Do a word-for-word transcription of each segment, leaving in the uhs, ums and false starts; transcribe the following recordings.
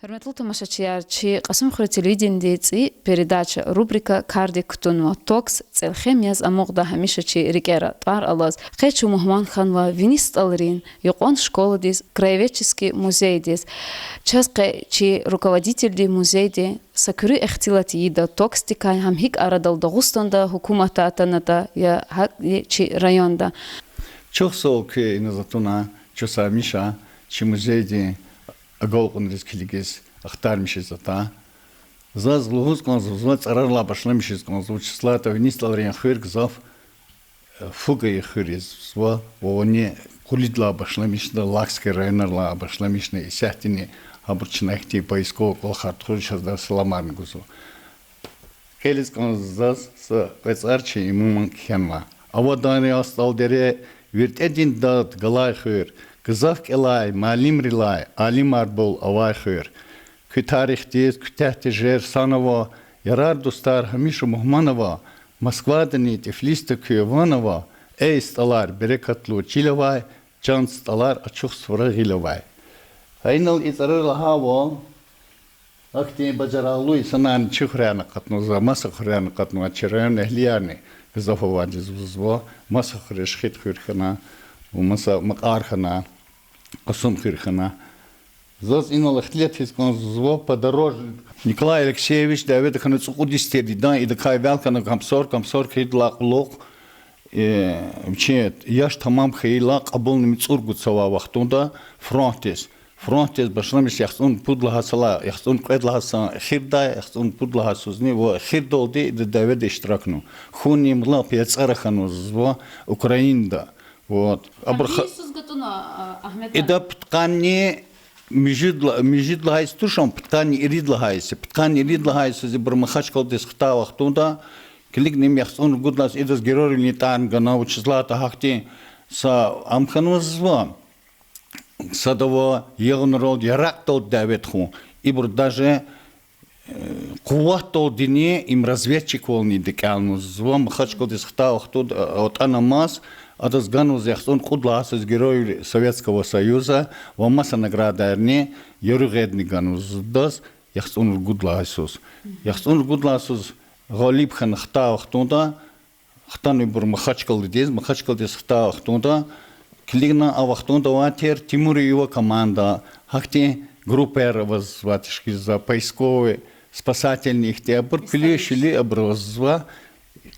Гьуьрметлу тамашачияр, чи Кьасумхуьруьн телевиденидин цӀийи передача, рубрика кардик кутунва. ТОКС цӀелхемъяз амукьда гьамиша чи рикӀера тӀвар алаз. Къе чун мугьман хьанва Вини СтӀалрин юкьван школадиз, краеведческий музейдиз. Чаз къе чи руководительди музейдин са куьруь ихтилат ийида ТОКСдикай, гьам гьикӀ арадал Дагъустанда гьукуматда атанатӀа, я гьакӀни чи районда. Чухсагъул куь инал атуна, чухсагъул, Миша, чи музейдин агалкьунриз килигиз, ахтармишиз атана. Заз лугьуз кӀанзава, цӀарарилай башламишиз кӀанзава, вучиз лагьайтӀа Вини СтӀалрин хуьр гзаф фу гайи хуьр я, заз ва вавани къулидилай башламишна, Лакский районрилай башламишна, исятдани гьабур чна ихьтин поисковый кӀвалахар тухуз чаз саламарни гузва. Кьилиз кӀанзава заз са кьве цӀар чи имаман кхьенва. Авадан я СтӀал дере, виртӀедин дад галай хуьр, гзаф кӀелай муаллимрилай алимар бул авай хуьр. Куь тарихдиз куьтягь тежер санава, ярар-дустар гьамиша мугьман ава, Москвадани Тифлисда куьн ван ава, эй СтӀалар, берекатлу чил авай, чан СтӀалар, ачух суфра гъил авай. Гьа инал и цӀарар лагьайвал, ахьтин бажарагълу инсанарни чи хуьряйни акъатнава, маса хуьряйни акъатнава, чи район эгьлиярни гзаф авайди заз ва маса хуьре, Шихид хуьр хьана, ва маса Макьар хьана, Кьасумхуьр хьана. Заз инал ихтилат ийиз кӀанзава подорожник. Николай Алексеевич дяведа хьана цӀукьуд йис тирди, идан идакай вял хьана комсорг, комсорг хьайидалай кьулухъ, э, вичин яш тамам хьайила, кьабулна мицӀур гуз цавай вахтунда фронтдиз. Фронтдиз башламишна яхцӀурни пуд лагьай сала, яхцӀурни кьвед лагьай сан эхирдай, яхцӀурни пуд лагьай йисузни ва эхирдалди ида дяведа иштиракнава. Хьунни им лап яцӀара хьанва заз ва Украинада. Вот. Абур ха-, Гьа йисуз гатӀунва, а, Агьмед муаллим? Ида пудкъанни муьжуьд ла-, муьжуьд лагьай йис туш ам, пудкъанни ирид лагьай йис я. Пудкъанни ирид лагьай йисуз ибур Махачкъаладиз хтай вахтунда, килигна им яхцӀурни ругуд лагьай йисуз, идаз Герой Лениндин тӀварни ганва, вучиз лагьайтӀа гьахьтин са ам хьанва заз ва садава, ягъунралди, яракьдалди дяве тухун. Ибур даже къуватдалдини им разведчиквални декӀалнава заз ва Махачкъаладиз хтай вахтунда, а, атӀана маса, адаз ганва заз яхцӀурни кьуд лагьай йисуз Герой Советского Союза ва маса наградаярни, яру гъедни ганва заз адаз яхцӀурни ругуд лагьай йисуз. ЯхцӀурни ругуд лагьай йисуз гъалиб хьана хтай вахтунда, хтанва ибур Махачкъаладиз, Махачкъаладиз хтай вахтунда, килигна а вахтунда авай тир Тимур и его команда, гьахьтин группаяр авазва, тешкилзава, поисковый, спасательный ихьтин, абур куьлуь-шуьлуь абур авазва,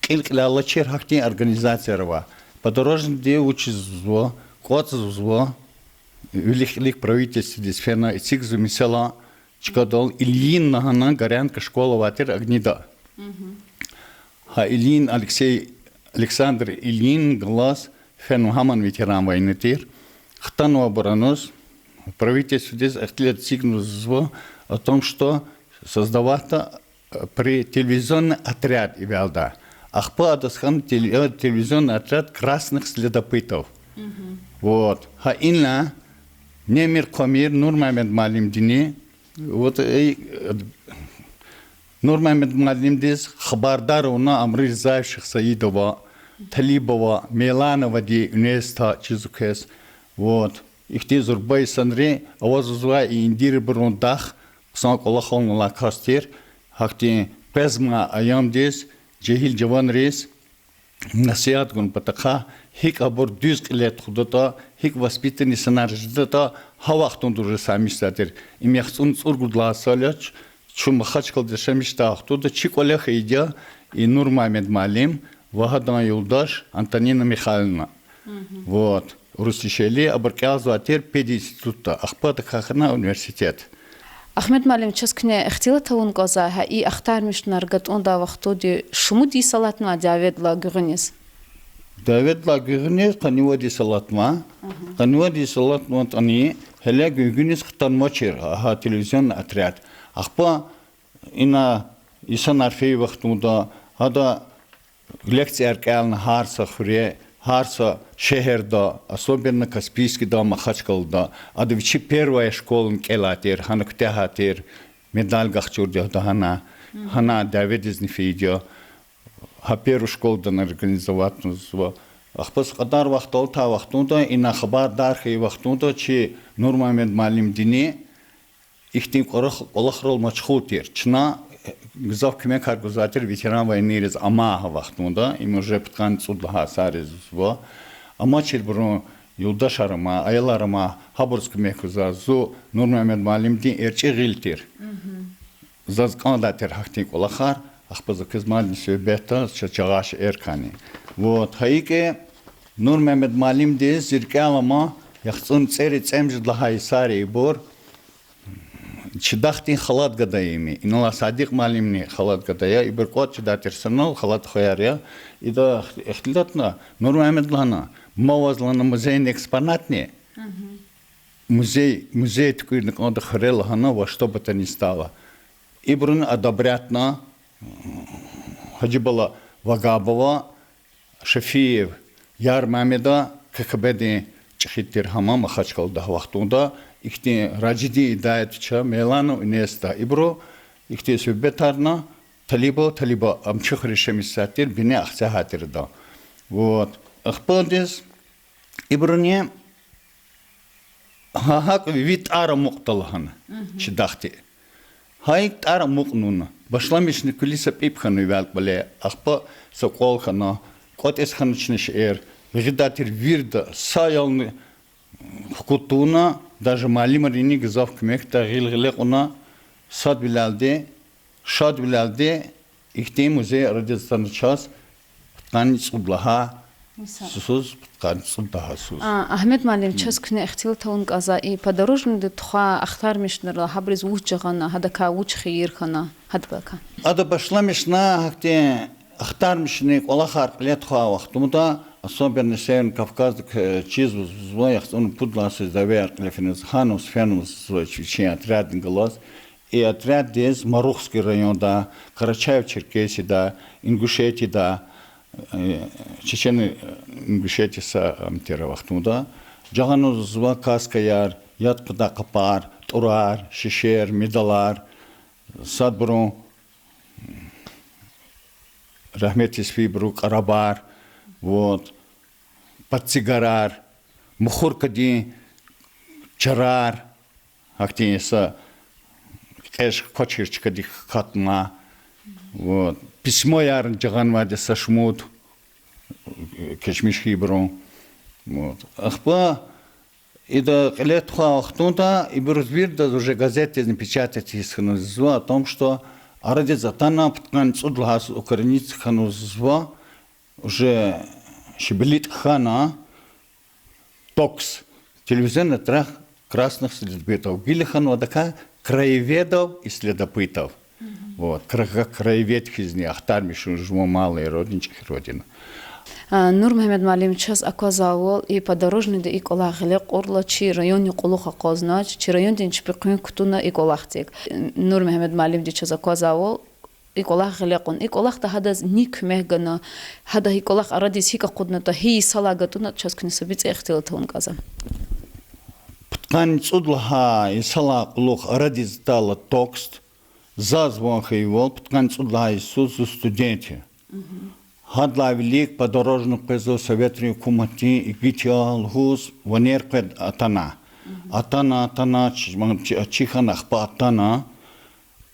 кьил-кьилел алачир гьахьтин организацияр ава. Подорожникди вучзава, кӀватӀзава, вилик-кьилик правительстводиз фена, эцигзава месэла, чкадал Ильин лагьана Горянка школа авай тир Огнида. Гьа Ильин Алексей, Александр Ильин галаз фена, гьамни ветеран войны тир. Хтанва абур ануз, правительстводиз ихтилат эцигнава заз ва о том, что создавать-то при телевизионный отряд ивалда. Ахпа адаз хьана теле-, телевизионный отряд красных следопытов. Вот. Гьа инал Немир-Къвамир Нурмугьаммед муаллимдини, вот, э, Нурмугьаммед муаллимдиз хабардар авуна Амруризаев Шихсаидова, Талибова, Мелановади университет чизва квез. Вот. Ихьтин зурба инсанри авазва и индирбурун дах, хъсан кӀвалахални алай кас тир, гьахьтин къвезмай аямдиз жегьил жаванриз насигьат гун патахъай, гьикӀ абур дуьз кьиле тухудатӀа, гьикӀ воспитанный инсанар жедатӀа, гьа вахтунда уже саймишзавай тир. Им яхцӀурни цӀуругуд лагьай йисалай чун Махачкъаладиз яшамиш жедай вахтунда чи кӀвале хьайиди я и Нурмугьаммед муаллим ва гьадан юлдаш Антонина Михайловна. Вот. Урус дишегьли, абур кӀелзавай тир пединститутда, ахпа адакай хьана университет. Агьмед муаллим, чаз куьне ихтилат авун кӀанзавай, гьа и ахтармишунар гатӀундай вахтунда шумуд йис алатнавай дяведилай гуьгъуьниз? Дяведилай гуьгъуьниз къанни вад йис алатнавай. Къанни вад йис алатнаватӀани, гьеле гуьгъуьниз хтанвачир гьа телевизионный отряд. Ахпа ина инсанар фейи вахтунда, гьада лекцияр кӀелна гьар са хуьре, гьар са шегьерда, особенно Каспийскда, Махачкъалада. Ада вичи первая школани кӀелай тир, гьана куьтягьай тир, медаль гахчурди я гьада гьана, гьана дяведизни фейиди я. Гьа первая школадани организоватьнава заз ва ахпа са кьадар вахт алатай вахтунда, ина хабардар хьайи вахтунда чи Нурмугьаммед муаллимдини ихьтин кӀвалах-, кӀвалахрал машгъул тир. Чна гзаф куьмекар гузвай тир ветеран войныйриз амай гьа вахтунда, им уже пудкъанни цӀуд лагьай йисариз жезва. Амачирбурун юлдашар ама, аялар ама, гьабуруз куьмек гузвай. Зун Нурмегьамед муаллимдин эрчӀи гъил тир. Заз кӀандай тир гьахьтин кӀвалахар, ахпа за квез мадни суьгьбетда чаз жагъай шейэр кӀани. Вот, гьа икӀ Нурмегьамед муаллимдиз зи рикӀел ама, яхцӀурни цӀери цӀемуьжуьд лагьай йисари ибур, чи дахдин халат гада я им. Инал алай Садикь муаллимни халат гада я, ибур кӀватӀ жедай тир санал халат хваяр я. Ида ихтилатна, Нурмегьамед лагьана, ма ваз лагьана музейный экспонатни, музей, музей туькӀуьрна кӀанда хуьре лагьана, во что бы то ни стало. Ибуруни одобрятна, Гьажибала Вагабова, Шафиев Ярмамеда, КГБ-дин чӀехиди тир гьам, Махачкъалада гьа вахтунда, ихьтин Ражидин Идаят вича, Мелана Инеста, ибуру ихьтин суьгьбетарна, Талиба, Талиба, ам чи хуьруьн шемисай тир, бине Ахцегьай тир ада. Вот. Ахпа адаз ибуруни гьа гьакӀ ви тӀвар амукьда лагьана чи дахди. Гьа икӀ тӀвар амукьнавуна. Башламишна куьлуь са пӀипӀ хьанва вял кьвале, ахпа са кӀвал хьана, кӀватӀиз хьана чна шейэр, гъидай тир вирида са аялни хкуд тавуна, даже муаллимрини гзаф куьмекда, гъил гъиле кьуна, садвилелди, шадвилелди, ихьтин музей арадиз атана чаз, пудкъанни цӀуд лагьай йисуз, пудкъанни цӀуд лагьай йисуз. А, Агьмед муаллим, чаз куьне ихтилат авун кӀанзава и подорожныйдин тухвай ахтармишнар, гьабуруз вуч жагъана, гьадакай вуч хийир хьана, гьадакай. Ада башламишна гьахьтин ахтармишунрин кӀвалахар кьиле тухвай вахтунда, особенно Северный Кавказда, чизва, зун яхцӀурни пуд лагьай йисуз девеяр кьиле фенваз, гьанваз, фенваз зун вичин отрядни галаз. И отряддиз Марухский районда, Карачаево-Черкесияда, Ингушетияда, Чечено-Ингушетия са ам тир а вахтунда, жагъанва зун каскаяр, яд къведай къапар, тӀурар, шешер, медалар, садбурун рагьметдиз фейибурун кӀарабар, вот, патсигарар, мухуркадин чарар, гьахьтин са кьеж квачир чкадик катна, вот, письмоярни жагъанвайди са шумуд, кечмиш хьайибурун, вот. Ахпа ида кьиле тухвай вахтунда ибуруз виридаз уже газетдизни печатать ийиз хьанваз зун о том, что арадиз атана, пудкъанни цӀуд лагьай йисуз укрыница хьанваз зун, уже шибилитӀ хьана, токс, телевизионный тракт красных следопытов. Гила хьанва адакай краеведов и следопытов. Вот, кра-, как краевед хьизни, ахтармишун жуван малая родина, чӀехи родина. А, Нурмегьамед муаллим, чаз аквазвайвал, и подорожныйда и кӀвалах гъиле кьурла чи райондин кьулухъ акъвазнач, чи райондин чпи къуьн кутуна и кӀвалахдик. Нурмегьамед муаллимди чаз аквазвайвал, и кӀвалах гъиле кьуна. И кӀвалахда гьадаз ни куьмек гана, гьада и кӀвалах арадиз гьикӀ акъуднатӀа, гьи йисалай гатӀунатӀа, чаз куьне са бицӀи ихтилат авун кӀанзава. Пудкъанни цӀуд лагьай йисалай кьулухъ арадиз атайла токст, заз ван хьайивал, пудкъанни цӀуд лагьай йисуз зун студент я. Гьадалай вилик подорожный къвезва, советрин гьукуматдин игит я лугьуз, ванер къведа атана. Атана, атана, чи-, чи-, ачи хьана, ахпа атана.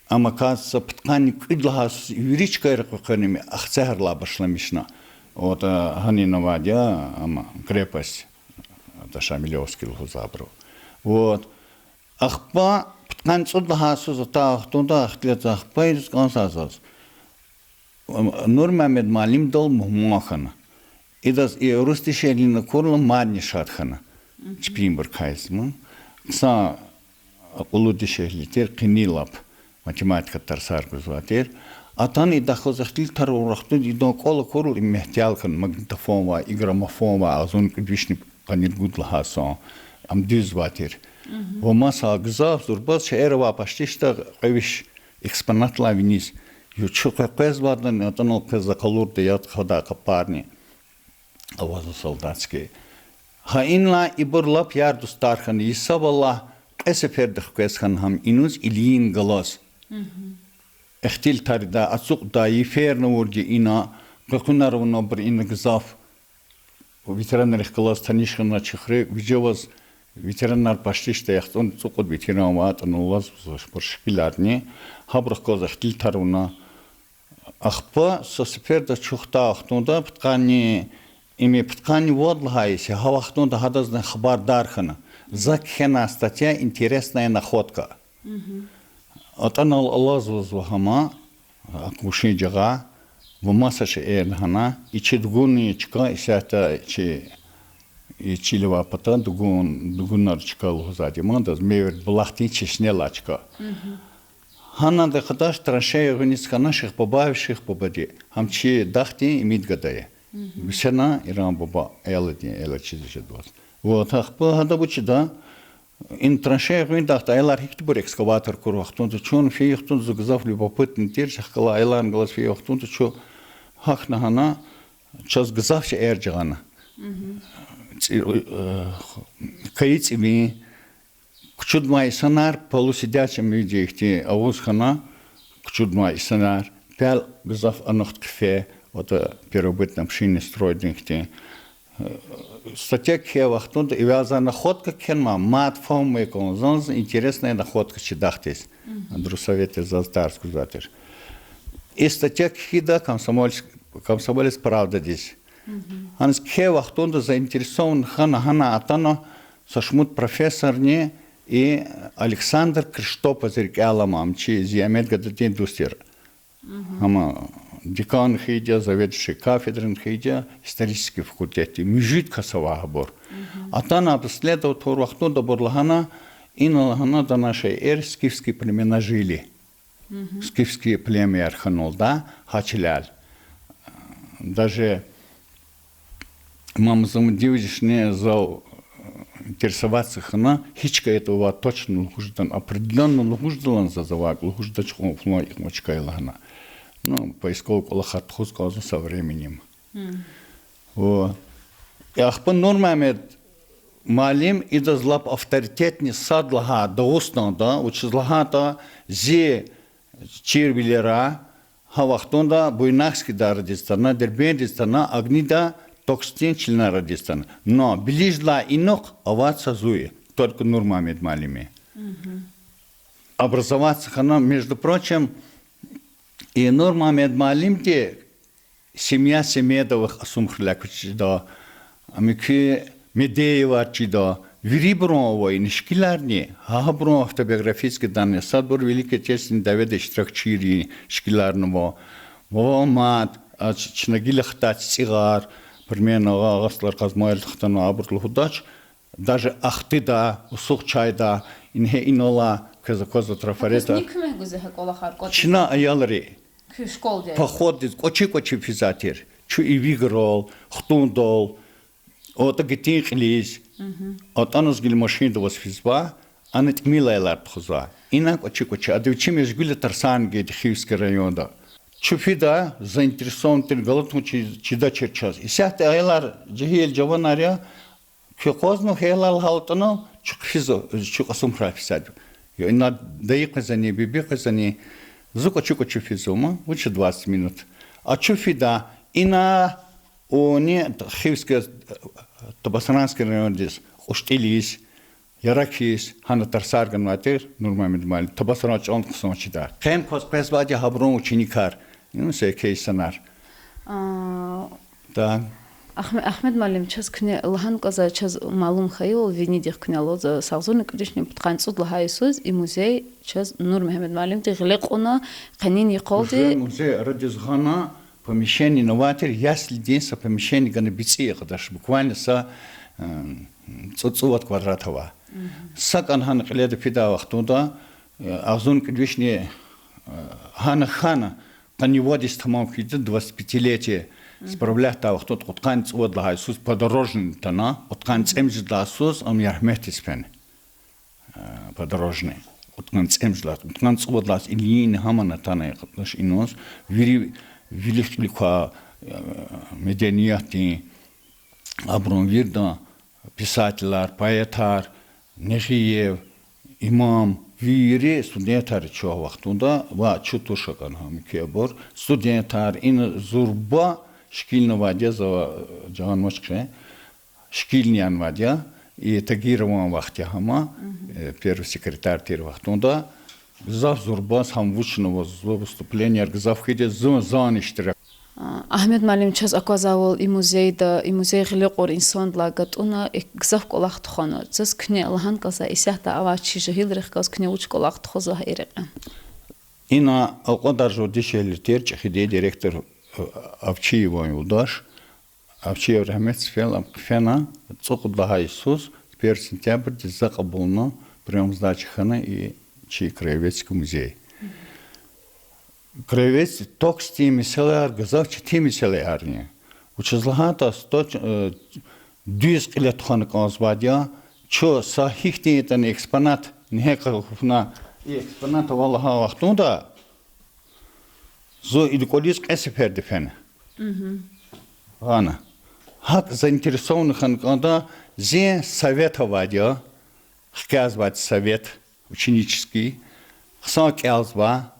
Амма, оказывается, пудкъанни кӀуьд лагьай йисуз вири чкайра къекъвена, Ахцегьрилай башламишна. Вот, гьанин авайди я, амма крепость, это Шамилёвский лугьузвайбуру. Вот. Ахпа пудкъанни цӀуд лагьай йисуз атай вахтунда ихтилат, ахпа идаз кӀанзавай заз. Нурмегьамед муаллимдал мугьман хьана. Идаз и урус дишегьлини акурла, мадни шад хьана. Чпинбурукай зун. Хъсан акьуллу дишегьли тир, къени лап, математикада тарсар гузвай тир. Атана идахъ галаз ихтилатар авур вахтунда идан кӀвал акурла, им мягьтел хьана, магнитофон ваъ, и граммофон ваъ, агъзурни кӀуьд вишни къанни ругуд лагьай йисан. Ам дуьзвай тир. Ва маса гзаф зурбаз шейэр авай, почти что кьве виш экспонатлай виниз. Ю чу къе-, къвезвайди, атӀанал къвезва, къалурда яд хъвадай къапарни. Авазва солдатский. Гьа инлай ибур лап яр-дустар хьана, йисавалай кьве сеферда хквез хьана гьам инуз Ильин галаз. Ихтилатар ийидай, ацукьдай, йиферни авурди я ина, къекъуьнар авунвайбур ина гзаф. Ветеранрихъ галаз таниш хьана чи хуьре, вижеваз Ветеранар пашдишда яхцӀурни цӀукьуд ветеран авай, атӀана алаз-вуз авачир шикиларни, гьабурухъ галаз ихтилатар авуна. Ахпа са сеферда чухтай вахтунда пудкъанни, им пудкъанни вад лагьай йис я, гьа вахтунда гьадазни хабардар хьана. За кхьенай статья «Интересная находка». АтӀанал алаз-вуз ава гьам, аквашин жагъа, ва маса шейэр лагьана, и чи дугунни чка, исятда чи, и чил авай пата дугун, дугунар чка лугьузвайди я ман, адаз Мевред булахдин чешнелай чка. Гьанандихъ дач траншея гъуьниз хьана Шихбабаев Шихбабади, гьам чи дахдин имид гада я. Гуьсена Иран буба, аялдин, аялар чизвай жедваз. Вот, ахпа гьада вучда, ин траншея гъуьндайла аялар гьихьтинбур экскаватор кур вахтунда, чун фейи вахтунда зун гзаф любопытный тир, чахъ галай аяларни галаз фейи вахтунда чун гьахьна гьана, чаз гзаф шейэр жагъана. ЦӀи-, э, кайи цӀивин, кучудмай инсанар, полусидячий виде ихьтин авуз хьана, кучудмай инсанар, пел гзаф анухда хъфей, вот, э, первобытный промышленный стройдин хьтин. Э, статья кхьей вахтунда ивел за находка кхьенвай, мад фагьумай кӀанзава заз интересная находка чи дахдиз. Друсоветдиз заз тарс гузвай тир. И статья кхьида Комсомольск-, Комсомолец правдадиз. Гьаниз кхьей вахтунда заинтересован хьана гьана атана са шумуд профессорни и Александр Криштопов, зи рикӀел алама, ам чи Зиямет гададин дуст тир. Гьам декан хьайиди я, заведующий кафедрин хьайиди я исторический факультетдин, муьжуьд кас авай гьабур. Атана обследовать авур вахтунда абур лагьана, ина лагьана, дана шейэр скифские племена жили. Скифские племяяр хьаналда гьа чилел. Даже Мамзамудиновични зав интересоваться хьана, гьич кайи ава точно лугьуз жеда, определённо лугьуз жедалан заз авай, лугьуз жедач кьван флан икьван чка я лагьана. Ну, поисковый кӀвалахар тухуз кӀанзава со временем. Ахпа Нурмугьаммед муаллим идаз лап авторитетный сад лагьай Дагъустанда, вучиз лагьайтӀа зи чирвилера гьа вахтунда Буйнакскида арадиз атана, Дербентдиз атана, Огнида, Токсдин чилин арадиз атана. Но Белиждилай инихъ авай са зун я, только Нурмугьаммед муаллим я. Образоваться хьана, между прочим, и Нурмугьаммед муаллимди семья Семедовых Асумхрилай квез чида, ам куь Медеевар чида, вирибурун ава и шикиларни, гьа гьабурун автобиографические данные, садбур Великой Отечественной даведа иштиракчийрин шикиларни ава. Ва мад, а, ч-, чна гила хтай цицӀигъар, примерно, агъа-, агъа стӀалар къазмайрилай хтана абур лугьудач, даже Ахтыда, Усухчайда, ингье инал квез аквазва трафарета. Куьне куьмек гузва гьа кӀвалахар кӀватӀиз? Чна аялри походдиз кӀвачи-кӀвачи физвай тир. Чун ивиграл, хтундал, атӀа гитин кьилиз, атӀана заз гила машинда аваз физва, ана тӀимил аялар тухузва. Ина кӀвачи-кӀвачи, ада вичи межгуьла тарсарни гайиди Хивский районда. Чун фида, заинтересован тир, галатун чи-, чидачир чаз. Исятда аялар жегьил жаванар я, квез акъвазнава хьайила гьалтӀана, чун хъфизва, чун Кьасумхуьрел физвайди я. Ина дайи къвезвани, биби къвезвани, зун кӀвачи-кӀвачи физва ман, вуч двадцать минут. А чун фида, ина уни Хивский, Табасаранский райондиз, Кьуштӏилиз, Яракиз, гьана тарсар ганвай тир Нурмугьаммед муаллим, Табасаран чӀал хъсан чидай. Къен кваз къвезвайди гьабурун ученикар, ну, са еке инсанар. А, Ахме-, Ахмед муаллим, чаз куьне лагьана кӀанзава, чаз малум хьайивал, винидихъ куьне лугьузва, агъзурни кӀуьд вишни пудкъанни цӀуд лагьай йисуз и музей чаз Нурмугьаммед муаллимди гъиле кьуна, къенин йикъалди. Уже музей арадиз гъана, помещение авай тир, яслидин са помещение гана бицӀи я кьадач, буквально са, э, цӀу-, цӀувад квадрат ава. Са кӀан гьана кьиледа фидай вахтунда, э, агъзурни кӀуьд вишни, э, гьана хьана, къанни вад йис тамам хьайиди, двадцать пятилетие справлять авай вахтунда, кьудкъанни цӀувад лагьай йисуз подорожный атана, кьудкъанни цӀемуьжуьд лагьай йисуз ам Ярхметдиз фена, э, подорожный. Кьудкъанни цӀемуьжуьд лагьай, кьудкъанни цӀувад лагьай йисуз Ильин гьамана атана, кьадач иназ, вири вилик-кьилик квай, э, медениятдин, абурун виридан, писателар, поэтар, Нагиев, Имам, вири студентар я чун а вахтунда, ва чун туш акӀан гьам куь абур, студентар, ина зурба шикилни авайди я, за жагъанмач хьи, шикилни авайди я, И Тагирован вахт я гьама, э, первый секретарь тир вахтунда. Гзаф зурба, гьам вучнава, зун выступленияр гзаф хьайиди, зун, зун иштирак. А, Агьмед муаллим, чаз аквазвайвал, и музейда, и музей гъиле кьур инсандилай гатӀунна, э, гзаф кӀвалах тухвана. Заз куьне лагьана кӀанзава, исятда авай чи жегьилрихъ галаз куьне вуч кӀвалах тухузва гьа и рекье. Ина акьвадаржавай дишегьли тир, чӀехиди директор, э, Овчиеван юлдаш. Овчиев Рагьмет, сеферда ам хъфена, цӀукьуд лагьай йисуз, первый сентябрдиз за кьабулна, приём сдачи хьана и чи краеведческий музей. Краеведческий, токсдин месэлаяр гзаф четин месэлаярни. Вучиз лагьайтӀа сто, э, дуьз кьиле тухвана кӀанзавайди я, чун са гьихьтин ятӀани экспонат, ингье кьахьна, и экспонат ава лагьай вахтунда, зун ида кӀвализ кьве сеферда фена. Гьана. ГьакӀ заинтересованный хьана кӀанда, зин совет авайди я, хкязавайди совет, ученический, хъсан кӀелзава,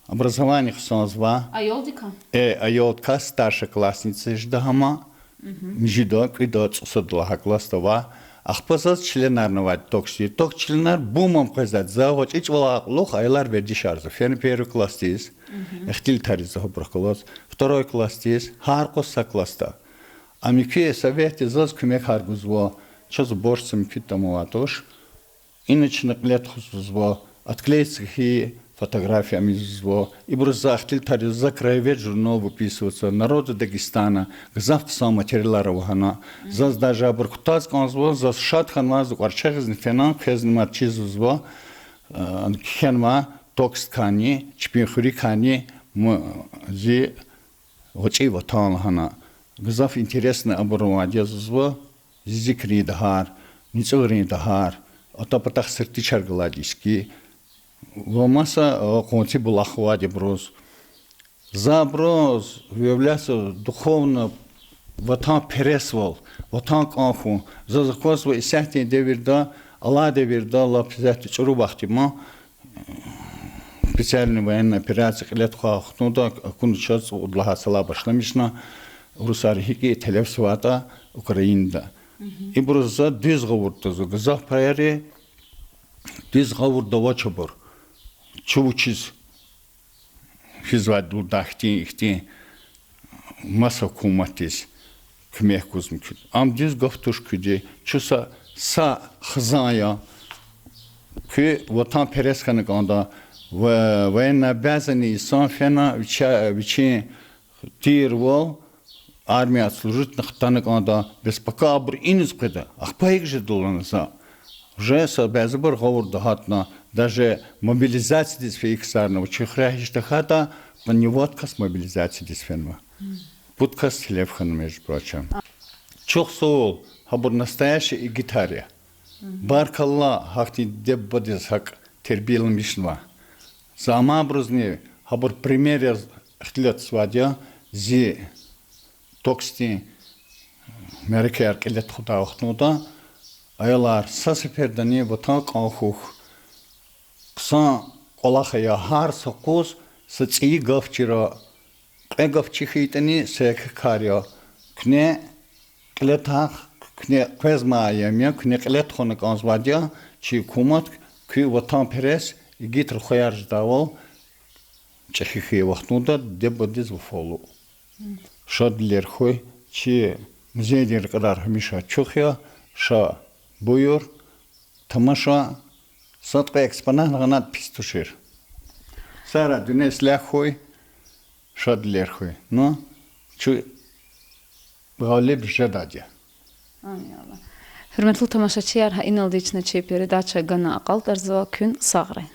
образование хъсанзава. Аялдикай? Э, аялдикай, старшеклассница жеда гьама, муьжуьда, кӀуьда, цӀусад лагьай классда ава. Ахпа заз членарни авайди токсдин. Токс членар бум ам къвезвайди. За гъвечӀи чӀавалай кьулухъ аялар вердишарзава. Фена первый классдиз, ихтилатариз, за гьабурухъ галаз, второй классдиз, гьар къуз са классда. Ам и куь советди заз куьмекар гузва, чаз уборщица муькуьд тамамай туш. Ина чна кьиле тухузва, отклеиться хьайи фотография ам ийизва. Ибуруз за ихтилатар ийизва, за краевед журнал выписывается, Народы Дагестана, гзаф хъсан материалар ава гьана. Заз даже абур кутаз кӀанзава, заз шад хьанва, зи кӀварчехизни фена, квезни мад чизва, э, кхьенва, токсдикайни, чпин хуьруькайни, зи гъвечӀи ватан лагьана. Гзаф интересный абур авайди я заз ва, зи зикрин дагьар, НицӀугърин дагьар, атӀа патахъ сертичар галайди иски, ва маса, э, къванци булах авайди я абуруз. За абуруз является духовно ватанпересвал, ватан кӀан хьун. Заз аквазва исятдин девирда, алай девирда, лап исятда чӀуру вахт я ман, специальная военная операция кьиле тухвай вахтунда, акуна чаз цӀуд лагьай йисалай башламишна, урусар гьикӀ телефзавайтӀа Украинада. Ибуруз за дуьз гъавурда, за гзаф паяри дуьз гъавурда авач абур. Чун вучиз физвайди лугьудай хьтин, ихьтин маса гьукуматдиз куьмек гуз мумкин. Ам дуьз гаф туш куьди, чун са, са хизан я, куьн ватанперес хьана кӀанда, ва военнообязанный инсан фена, вича-, вичин тирвал, армияда служитьна хтана кӀанда, бес пака абур иниз къведа, ахпа икӀ жеда лагьана за. Уже са бязибур гъавурда гьатна, даже мобилизациядиз фейи ксарни ава, чи хуьряй гьич тахьайтӀа, къанни вад кас мобилизациядиз фенва. Пуд кас телеф хьана, между прочим. Чухсагъул, гьабур настоящий игитар я. Баркалла, гьахьтин диде-бубадиз гьакӀ тербияламишнава. За амайбурузни гьабур пример яз ихтилатзавайди я, зи токсдин мярекатар кьиле тухудай вахтунда, аялар, са сефердани ватан кӀан хьухь. Хъсан кӀвалах ая, гьар са къуз са цӀийи гаф чира, кьве гаф чи хьайитӀани, са еке кар я. Куьне кьиле тахъ, куьне къвезмай аям я, куьне кьиле тухвана кӀанзавайди я чи гьукумат, куьн ватанперес, игит рухваяр жедайвал, чӀехи хьайи вахтунда диде-бубадиз вафалу. Шадвилер хьуй, чи музейдин рекьерар гьамиша ачух я, ша, буюр, тамаша, сад-кьве экспонат гъанатӀа пис тушир. Сара дуьне ислягь хьуй, шадвилер хьуй. Ну, чун гъалиб жедайди я. Гьуьрметлу тамашачияр, гьа иналди чна чи передача гана акьалтӀарзава, куьн сагърай.